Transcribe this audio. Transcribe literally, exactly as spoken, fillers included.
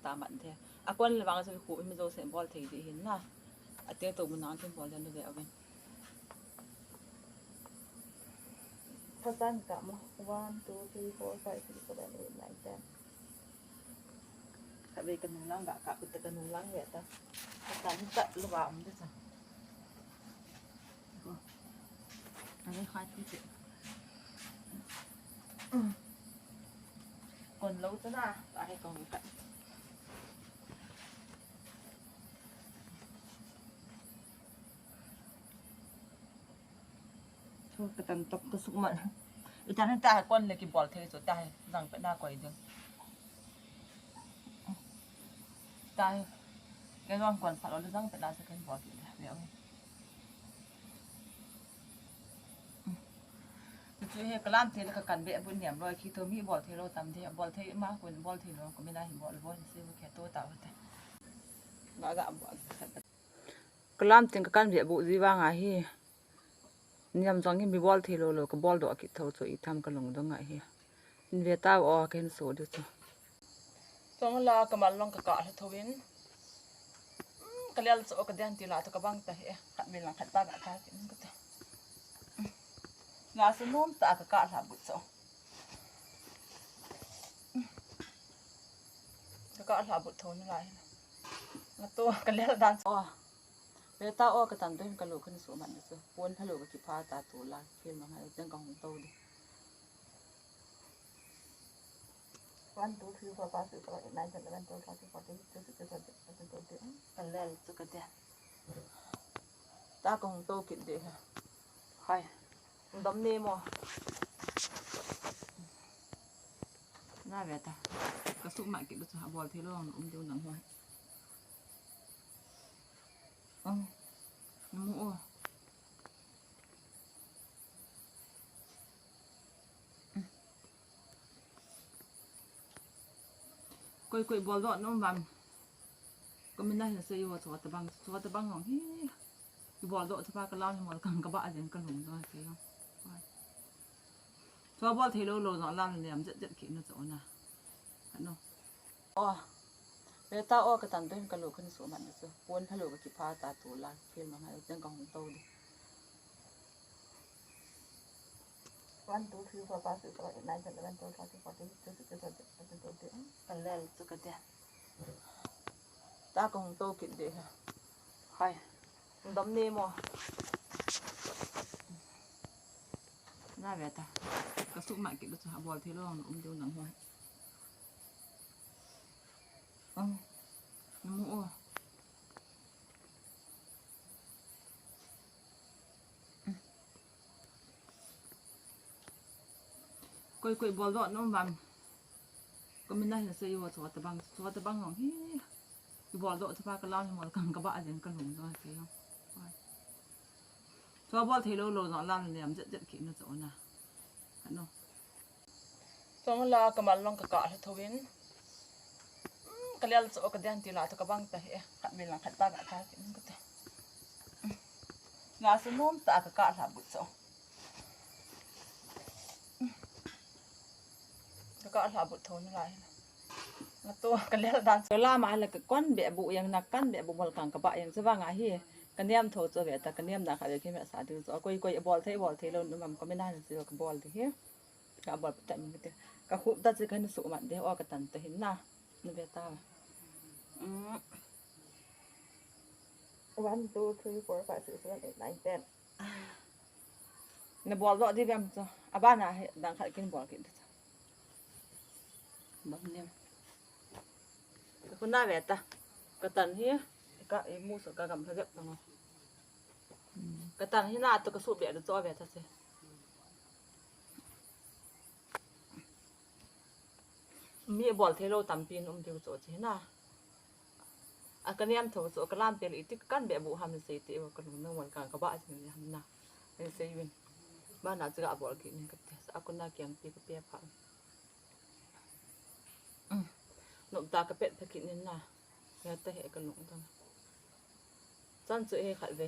Tamat the. Akon le vang chu khu mi jo sen bol thei di hin na. Ate to mun nang kin bol den de avin. Phasan ka mo. One, two, three, four, five, six, seven, eight, nine, ten. Ka ve ka nung lang ga ka, ka nung lang ve ta. Ka tan ta lu ba um de sa. Ko. Ka ve khat ti ti. Kon lo ta na, ta he kon ka. Chu ka tan tok ka suk man. I tan ta kon le ki bol thei chu ta he jang pe na koi ding. Ta he. Ke non kon pha lo le jang pe na se ken bol ki le. Ve o. Chu chu he ka lam thei le ka kan be bu niam lo khi to mi bol thei lo tam de bol thei ma kon bol thei lo ko mi na hi bol bol se bu ke to ta ta. Ga ga bol. Ka lam tin ka kan ve bu ji vang a hi. Niam jong hi mi bol thei lo lo ka bol doh kit tho chu i tham ka lungdong a hi. In ve ta o ka hin so de chu. Chong la ka mal long ka ka hla tho in. Ka lel chu ka den ti la to ka bang ta hi. Khat mi lang khat ta ka ka kin ka ta. La su nom ta ka ka hla bu chu. Ka ka hla bu tho ni lai. Nga to ka lel dan chu. Ve ta o ka tan to hin ka lu ka ni su man ni su. Pon pha lu ka ki pha ta tu la. Phil ma ngai jeng ka hung to di. One, two, three, four, five, six, seven, eight, nine, ten, eleven, twelve, thirteen, fourteen, fifteen, sixteen, seventeen, eighteen, twenty. Ka lel chu ka de. Ta ka hung to kit de ha. Hai. Dam ne mo. Na ve ta. Ka suk ma kit lu chu ha bol thei lo um diu nang hoi. Ang. Namu o. Koi koi bol doh nom vam. Ka min na hin sei o chu ta bang, chu ta bang long hi. Ki bol doh chu pa ka lam hi mol kang ka ba a jeng ka lung doh sei o. Chu bol thei lo lo jong lam liam jet jet ki na chu na. Ano. O. Ve ta o ka tan to hin ka lu ka ni su man ni su. Pon pha lu ka ki pha ta tu la. Phil ma ngai jeng ka hung to di. One, two, three, four, five, six, seven, eight, nine, ten, eleven, twelve, thirteen, fourteen, fifteen, sixteen, seventeen, eighteen, twenty. Ka lel chu ka de. Hai. Ta ka hung to kit de ha. Hai. Dam ne mo. Na ve ta. Ka suk ma kit lu chu ha bol thei lo um diu nang hoi. Ang. Namu o. Koi koi bol doh nom vam. Ka min na hin sei o chu ta bang, chu ta bang long hi. Ki bol doh chu pa ka lam hi mol kang ka ba a jeng ka lung doh sei o. Chu bol thei lo lo jong lam liam jet jet ki na chu na. Ano. Chong la ka mal long ka ka hla tho in. Ka lel chu ka den ti la to ka bang ta hi. Khat mi lang khat ta ka ka kin ka ta. Na su nom ta ka ka hla bu chu. Ka ka hla bu tho ni lai. Nga to ka lel dan. Ka la ma la ka kon be bu yang na kan be bu bol kang ka ba yang chu vang a hi. Ka niam tho chu ve ta ka niam na kha ve ki me sa ding chu. Koi koi bol thei bol thei lo nu mam ka mi na ni chu ka bol di hi. Ka bol ta min te. Ka khup ta chu ka ni su mat de o ka tan ta hin na. Ni ve ta. Mm. One, two, three, four, five, six, seven, eight, nine, ten. Na bol doh di vem chu. A ba na he dang khat kin bol kin ta chu. Bang nem. Ka khu na ve ta. Ka tan hi. Ka i mu sa ka gam sa jep ta ngo. Ka tan hi na to ka su be do cho ve ta se. Mi bol thei lo tampi um diu chu chi na. A ka niam tho chu ka lam tel iti kan be bu ham sei ti ka lung nang wan kan ka ba chi ni ham na. Ni sei win. Ba na chu ka bol ki ni ka te. A ko na kiang ti ka pe pha. Nop ta ka pet pha ki ni na. Ka ta he ka lung dang. Chan chu he khat ve.